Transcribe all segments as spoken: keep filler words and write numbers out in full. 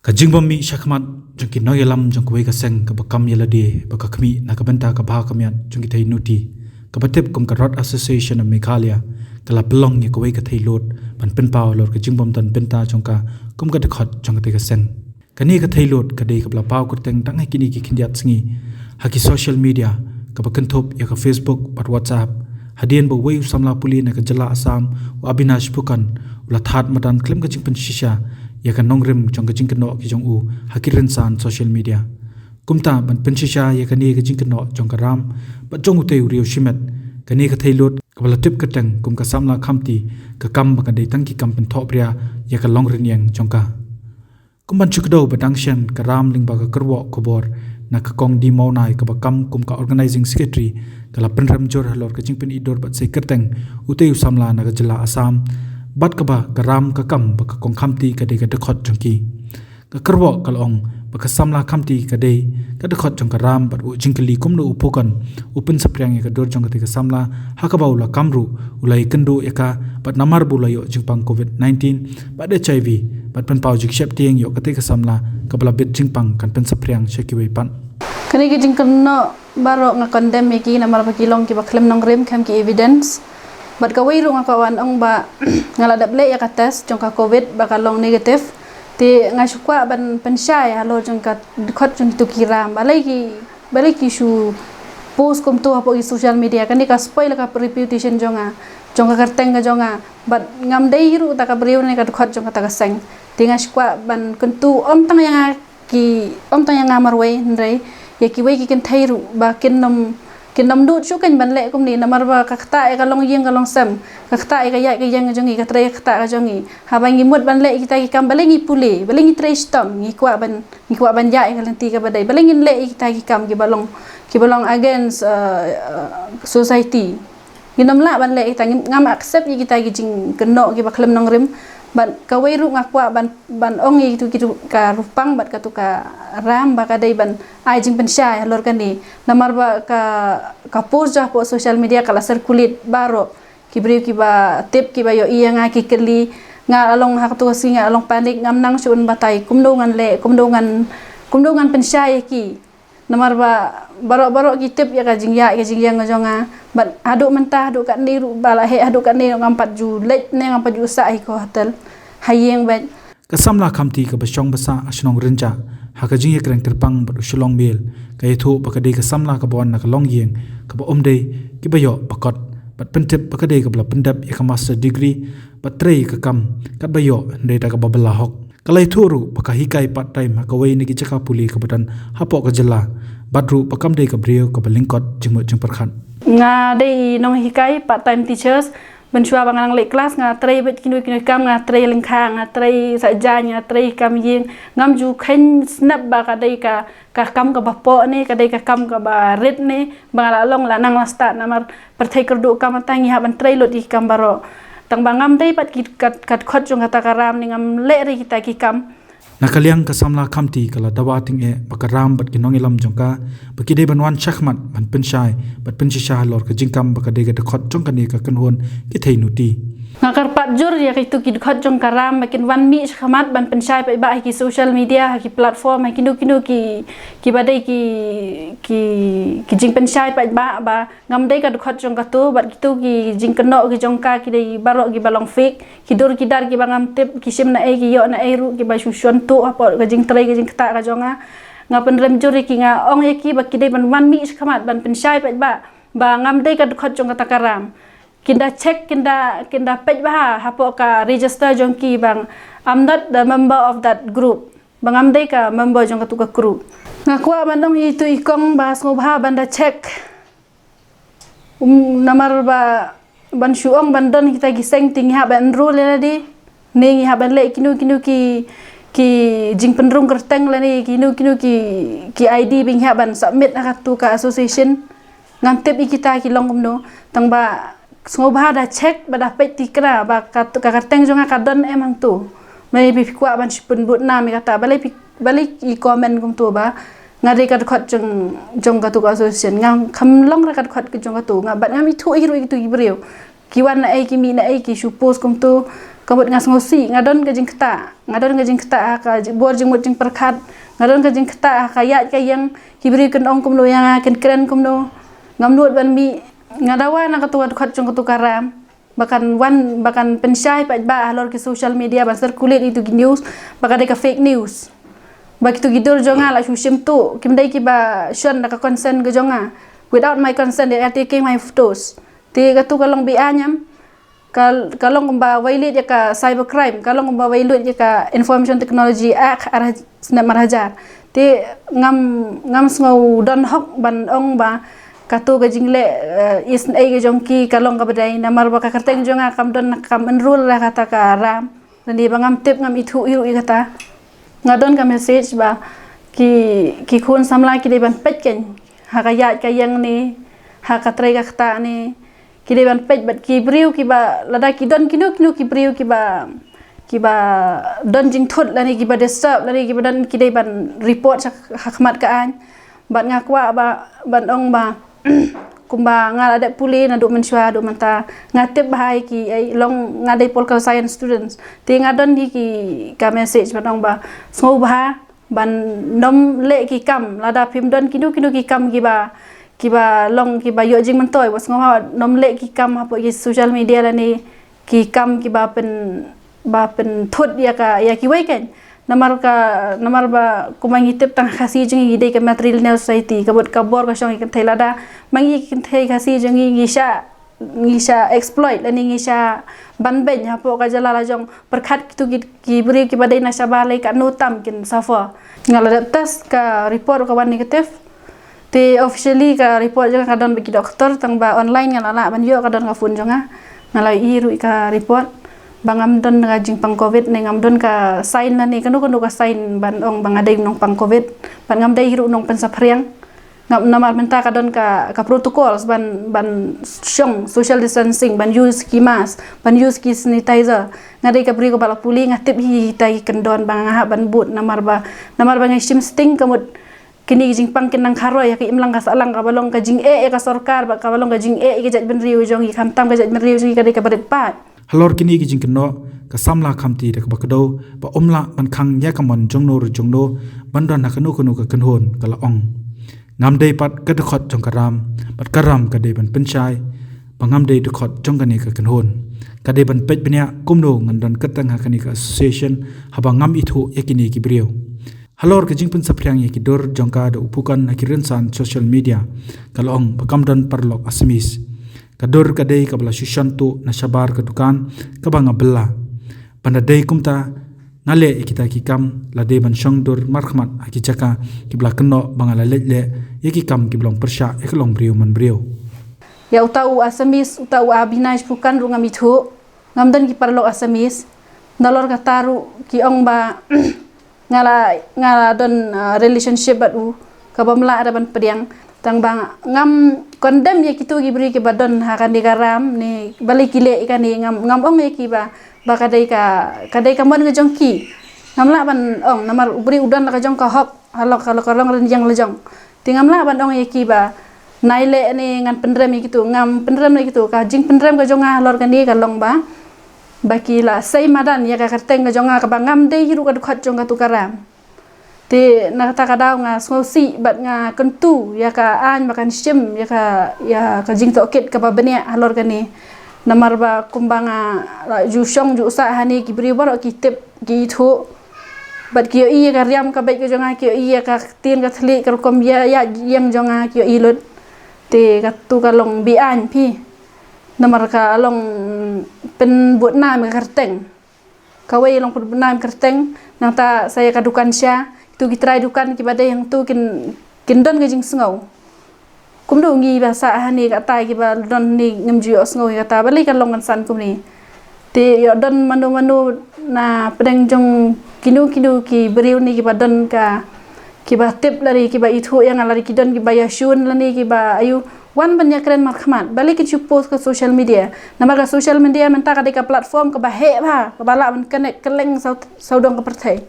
Ka jingbym mih shakhmat jong ki nongïalam jong kawei ka seng kaba kam ïa lade bad ka khmih na ka bynta ka bha ka miat jong ki thei nuti, kaba tip kum ka Rod Association of Meghalaya, ka la pynlong ïa kawei ka thei lud ban pynpaw halor ka jingbym don bynta jong ka kum ka dkhot jong katei ka seng. Kane ka thei lud ka dei kaba la paw kyrteng tang ha kine ki khyndiat sngi ha ki social media, kaba kynthup ïa ka Facebook bad WhatsApp, hadien ba uwei u samla pule na ka jylla Assam, u Abinash Phukan, u la thad madan khlem ka jingpynshisha ïa ka nongrim jong ka jingkynnoh ki jong u ha ki rynsan social media. Kumta, ban pynshisha ïa kane ka jingkynnoh jong ka Ram bad jong utei u riew shimet, kane ka thei lud kaba la tip kyrteng kum ka Samla Khamti, ka kam ba ka dei tang ki kam pynthohbria ïa ka longrynïeng jong ka. Kum ban shu kdew ba dang shen, ka Ram lyngba ka kyrwoh khubor na ka Kong D. Mawnai, kaba kam kum ka Organizing Secretary, ka la pynrem jur halor ka jingpyni dur bad sei kyrteng utei u samla na ka jylla Assam, bad kaba ka Ram ka kam ba ka Kong Khamti ka dei ka dkhot jong ki. Ka kyrwoh ka la ong ba ka Samla Khamti ka dei ka dkhot jong ka Ram, bad u jingkylli kumno u Phukan u pynsaphriang ïa ka dur jong katei ka samla, ha kaba u la kam ruh u la ïakynduh ïa ka bad namar ba u la ïoh jingpang COVID nineteen bad HIV, bad pynpaw jingsheptieng ïoh katei ka samla kaba la bit jingpang kan pynsaphriang sha kiwei pat. Kane ka jingkynnoh baroh nga condemn ïa ki namar ba ki long kiba khlem nongrim, khlem ki evidence. Bad kawei ruh nga kwah ban ong ba nga la dep leh ïa ka test jong ka COVID ba ka long negative. Te nga shu kwah ban pynshai halor jong ka dkhot jong kitu ki Ram. Balei ki, balei ki shu post kumtu hapoh ki social media? Kane ka spoil ka reputation jong nga, jong ka kyrteng ka jong nga. Bad ngam dei ruh ta ka briew ne ka dkhot jong kata ka seng. Te nga shu kwah ban kyntu, ym tang ïa nga ki, ym tang ïa nga marwei, hynrei ïa kiwei ki kynthei ruh ba kin ym, kin ym duh shuh kein ban leh kumne, namar ba ka ktah ïa ka longïing ka longsem, ka ktah ïa ka ïaid ka ïeng ka jong ngi, ka trei ka ktah ka jong ngi. Haba ngi mut ban leh kita ki kam, balei ngi pule, balei ngi trei shitom, ngi kwah ban, ngi kwah ban ïaid ïa ka lynti kaba dei, balei ngin leh ïa kita ki kam kiba long, kiba long against, uh, uh, society. Ngin ym lah ban leh kita, ngin, ngam accept ïa kita ki jingkynnoh kiba khlem nongrim. Bad kawei ruh nga kwah ban, ban ong ïa kitu, kitu ka Rupang bad katu ka Ram ba ka dei ban ai jingpynshai halor kane. Namar ba ka, ka post jong hapoh social media ka la circulate baroh. Ki briew kiba tip, kiba ïohi ïa nga ki kylli, nga la long ha katu ka sngi nga la long panic, ngam nang shuh ban batai kumno ngan leh, kumno ngan, kumno ngan pynshai ïa ki. Namar ba baroh baroh ki tip ïa ka jingïaid ka jingïeng ka jong nga. Bad haduh mynta, haduh katne ruh ba la heh, haduh katne ruh ngam pat ju leit ne ngam pat ju sah hi ko hotel, ha ïing bad. Ka Samla Khamti kaba shong ba sah ha shnong Rynjah, ha ka jingïakren kyrpang bad u Shillong Mail, ka ïathuh ba ka dei ka samla kaba wan na ka longïing kaba ym dei kiba ïoh ba kot, bad pyntip ba ka dei kaba la pyndep ïa ka master degree bad trei ka kam katba ïoh, hynrei da kaba bylla hok. Ka la ïathuh ruh ba ka hikai part time ha kawei na ki jaka pule kaba don hapoh ka jylla, bad ruh ba kam dei ka briew kaba lyngkot jingmut jingpyrkhat. Nga dei nonghikai part time teachers, mynshuwa ba nga nang leit klas nga trei beit kino kino kam, nga trei lyngkha, nga trei sah jaiñ, nga trei kam ïing, ngam ju kheiñ snep ba ka dei ka, ka kam kaba poh ne, ka dei ka kam kaba rit ne, ba nga la long la nang la stad namar pyrthei kyrduh kam, tang ngi hap ban trei lut ïa ki kam baroh. Tang ba ngam dei pat ki kat, ka dkhot jong kata ka Ram ne ngam leh ruh kita ki kam. Na ka liang ka Samla Khamti ka la dawa tyngeh ba ka Ram bad ki nongïalam jong ka ba ki dei ban wan shakhmat ban pynshai bad pynshisha halor ka jingkam ba ka dei ka dkhot jong kane ka kynhun ki thei nuti. Nga kyrpad jur ïa kitu ki dkhot jong ka Ram ba kin wan mih shakhmat ban pynshai paidbah ha ki social media, ha ki platform, ha kino kino ki, kiba dei ki, ki, ki jingpynshai paidbah ba ngam dei ka dkhot jong katu, bad kitu ki jingkynnoh ki jong ka ki dei baroh kiba long fake, ki dur ki dar kiba ngam tip, ki shim na ei, ki ïoh na ei ruh, kiba shu shon tuh hapoh ka jingtrei ka jingktah ka jong nga. Nga pynrem jur ïa ki, nga ong ïa ki ba ki dei ban wan mih shakhmat ban pynshai paidbah ba ngam dei ka dkhot jong kata ka Ram. Kin da check, kin da, kin da peit bha hapoh ka register jong ki ba I'm not the member of that group. Ba ngam dei ka member jong katu ka group. Nga kwah ban ong ïa itu i kong ba sngewbha ban da check. Um, namar ba ban shu ong ban don kita ki seng te ngi hap ban enroll ïa lade. Ne ngi hap ban leh kino kino ki, ki jingpynrung kyrteng lane kino kino ki, ki I D ba ngi hap ban submit ha katu ka association. Ngam tip ïa kita ki long kumno. Tang ba sngewbha da check bad da peit tikna ba ka, ka kyrteng jong nga ka don em hangto. Balei phi kwah ban shu pynbud nam ïa kata, balei phi, balei i comment kumto ba nga dei ka dkhot jong, jong katu ka association. Nga kham long re ka dkhot jong katu, nga bad ngam ithuh ïa ki ruh ïa kitu ki briew. Ki wan na ei, ki mih na ei, ki shu post kumto. Ka mut nga sngewsih, nga don ka jingktah, nga don ka jingktah ha ka bor jingmut jingpyrkhat, nga don ka jingktah ha ka ïaid ka ïeng, ki briew kin ong kumno ïa nga, kin kren kumno. Ngam nud ban mih, nga dawa na katu ka dkhot jong katu ka ram ba kan wan, ba kan pynshai paidbah halor ki social media ban circulate itu ki news ba ka dei ka fake news. Ba kitu ki dur jong nga la shu shim tu, kim dei kiba shon da ka consent ka jong nga. Without my consent, they are taking my photos. Te katu ka long beaiñ em. Ka, ka long kumba violate ïa ka cyber crime, ka long kumba violate ïa ka Information Technology Act ar haj-, snem ar hajar. Te ngam, ngam sngew don hok ban ong ba katu ka jingleh, eh, isynei ka jong ki ka long kaba dei, namar ba ka kyrteng jong nga kam don, kam enroll ha kata ka ram. Lane ba ngam tip, ngam ithuh ïa kata. Nga don ka message ba ki, ki khun samla ki dei ban peit kein ha ka ïaid ka ïeng ne, ha ka trei ka ktah ne, ki dei ban peit bad ki briew kiba, lada ki don kino kino ki briew kiba, kiba don jingthut lane kiba disturb lane kiba don, ki dei ban report sha, ha khmat ka aiñ. Bad nga kwah ba, ban ong ba kumba nga la dep pule naduh mynshuwa haduh mynta, nga tip bha ïa ki, eh, long nga dei political science students. Te nga don hi ki, ka message ban ong ba sngewbha ban nym leh ki kam, lada phim don kino kino ki kam kiba, kiba long kiba ïoh jingmyntoi, wat sngewbha nym leh ki kam hapoh ki social media lane ki kam kiba pyn, ba pynthut ïa ka, ïa kiwei kein. Namar ka, namar ba kumba ngi tip tang Khasi jong ngi dei ka matrilineal society, ka mut ka bor ka shong ïa ki kynthei, lada ma ngi ki kynthei Khasi jong ngi ngi shah, ngi shah exploit lane ngi shah ban beiñ hapoh ka jylla la jong, pyrkhat kitu ki, ki briew kiba dei na shabar lei katno tam kin suffer. Nga la dep test, ka report ka wan negative. Te officially ka report jong nga ka don bad ki doktor, tang ba online nga la lah ban ïoh, ka don ka phone jong nga. Nga la ïohi ruh ïa ka report ba ngam don ka jingpang covid ne, ngam don ka sign lane kano kano ka sign ban ong ba nga dei nongpang covid. Bad ngam dei ruh nongpynsaphriang. Ngam, namar mynta ka don ka, ka protocols ban, ban shong social distancing, ban use ki mask, ban use ki sanitizer. Nga dei ka briew kaba la pule, nga tip hi kita ki kyndon ba nga hap ban bud, namar ba, namar ba nga shim sting, ka mut kine ki jingpang kin nang kharoi ïa ka imlang ka sahlang, kaba long ka jingeh ïa ka sorkar bad kaba long ka jingeh ïa ka jaitbynriew jong ngi, khamtam ka jaitbynriew jong ngi ka dei kaba rit paid. Halor kine ki jingkynnoh, ka samla Khamti da kaba kdew ba ym lah ban khang ïa ka mon jongno re jongno ban don ha kano kano ka kynhun, ka la ong: Ngam dei pat ka dkhot jong ka ram, bad ka ram ka dei ban pynshai ba ngam dei dkhot jong kane ka kynhun. Ka dei ban peit bniah kumno ngan don kyrteng ha kane ka association haba ngam ithuh ïa kine ki briew. Halor ka jingpynsaphriang ïa ki dur jong ka da u pukon ha ki rynsan social media, ka la ong ba kam don paralok Assamese. Ka dur ka dei kaba la shu shon tuh na shabar ka dukan kaba nga bylla. Ban da dei kumta, nga leh ïa kita ki kam, la dei ban shong dur markhmat ha ki jaka kiba la kynnoh ba nga la leit leh ïa ki kam kiba long pyrshah ïa ka longbriew manbriew. Ïa uta u Assamese, uta u Abinash Phukan ruh ngam ithuh, ngam don ki paralok Assamese. Nalor kata ruh ki ong ba nga la, nga la don, ah, relationship bad u, kaba ym lah ruh ban pdiang. Tang ba ngam condemn ïa kitu ki briew kiba don ha kane ka ram ne, balei ki leh ïa kane, ngam, ngam ong ïa ki ba, ba ka dei ka, ka dei ka mon ka jong ki. Ngam lah ban ong, namar u briew u don la ka jong ka hok halor, halor ka rong rynïeng la jong. Te ngam lah ban ong ïa ki ba nai leh ne ngan pynrem ïa kitu, ngam pynrem ïa kitu. Ka jingpynrem ka jong nga halor kane ka long ba, ba ki la sei madan ïa ka kyrteng ka jong nga kaba ngam dei hi ruh ka dkhot jong katu ka ram. Te na kata ka daw nga sngewsih bad nga kyntu ïa ka aiñ ba kan shim ïa ka, ïa ka jingtohkit kaba bniah halor kane. Namar ba kumba nga la ju shong ju sah hangne, ki briew baroh ki tip, ki ithuh. Bad ki ïohi ïa ka riam ka beit ka jong nga, ki ïohi ïa ka ktien ka thylliej, ka rukom ïa, ïa, ïeng jong nga, ki ïohi lut. Te katu ka long beaiñ phi. Namar ka long pynbud nam ka kyrteng. Kawei long pynbud nam kyrteng, nangta sa ïa ka dukan sha, tu ki trai dukan kiba dei hangtu kin, kin don ka jingsngew. Kumno ngi ba sah hangne, kata kiba don hangne ngim ju ïohsngew ïa kata, balei ka long kan san kumne. Te ïoh don mano mano na pdeng jong kino kino ki briew ne kiba don ka, kiba tip lane kiba ithuh ïa nga lane ki don kiba ïashun lane kiba aiu, wan ban ïakren markhmat. Balei kin shu post ka social media? Namar ka social media mynta ka dei ka platform kaba heh bha, kaba lah ban connect kylleng saw, sawdong ka pyrthei.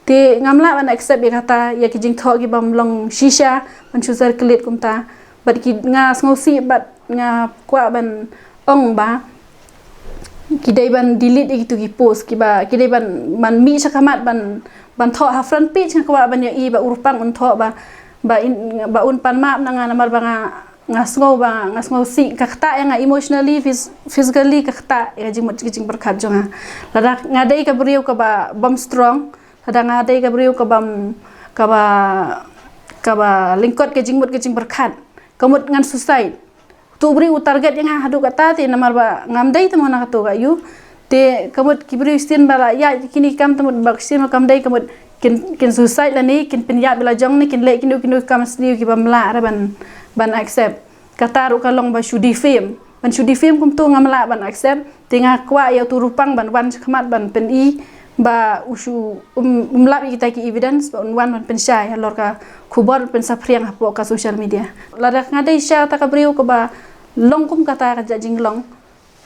Te ngam lah ban accept ïa kata, ïa ki jingthoh kibym long shisha ban shu circulate kumta. Bad ki, nga sngewsih bad nga kwah ban ong ba Ki dei ban delete ïa kitu ki post, kiba, ki dei ban, ban mih shakhmat ban, ban thoh ha front page. Nga kwah ban ïohi ba u Rupang un thoh ba, ba in, ba un pan map na nga namar ba nga, nga sngew ba, nga sngew sih, ka ktah ïa nga emotionally, phys-, physically ka ktah ïa ka jingmut ka jingpyrkhat jong nga. Lada nga dei ka briew kaba bym strong, lada nga dei ka briew kaba, kaba, kaba lyngkot ka jingmut ka jingpyrkhat, ka mut ngan suicide. Tu briew u target ïa nga haduh katta te namar ba ngam dei te mo na katu ka ïu. Te ka mut ki briew shisien ba la ïaid kine ki kam te mut ba shisien ba kam dei, ka mut kin, kin suicide lane kin pynïap ïa la jong ne kin leh kino kino ki kam sniew kiba ym lah re ban, ban accept. Kata ruh ka long ba shu defame. Ban shu defame kumtu ngam lah ban accept. Te nga kwah ïa utu u Rupang ban wan shakhmat ban pyni ba u shu, um, um lap ïa kita ki evidence, ba un wan ban pynshai halor ka khubor, pynsaphriang hapoh ka social media. Lada nga dei shisha kata ka briew kaba long kum kata ka jait jinglong,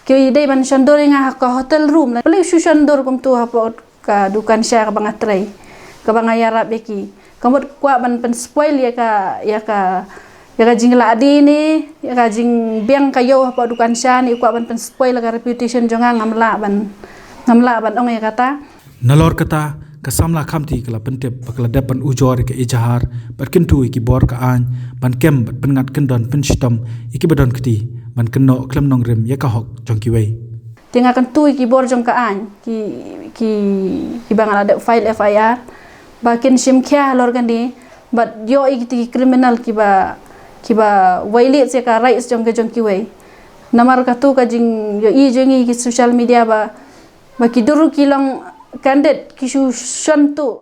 ki dei ban shon dur ïa nga ha ka hotel room. Balei u shu shon dur kumtu hapoh ka dukan sha kaba nga trei, kaba nga ïarap ïa ki? Ka mut kwah ban pynspoil ïa ka, ïa ka, ïa ka jingïalade ne ïa ka jingbiang ka ïew hapoh dukan sha ne, kwah ban pynspoil ïa ka reputation jong nga. Ngam lah ban, ngam lah ban ong ïa kata. Nalor kata, ka samla Khamti ka la pyntip ba ka la dep ban ujor ïa ka ejahar bad kyntu ïa ki bor ka aiñ ban kem bad pynngat kyndon pynshitom ïa kiba don kti, ban kynnoh khlem nongrim ïa ka hok jong kiwei. Te nga kyntu ïa ki bor jong ka aiñ, ki, ki, kiba nga la dep file F I R, ba kin shim khia halor kane bad ïoh ïa kiti ki criminal kiba, kiba violate ïa ka rights jong ka jong kiwei. Namar katu ka jingïohi jong ngi ki social media ba, ba ki dur ki long candid, ki shu shon tuh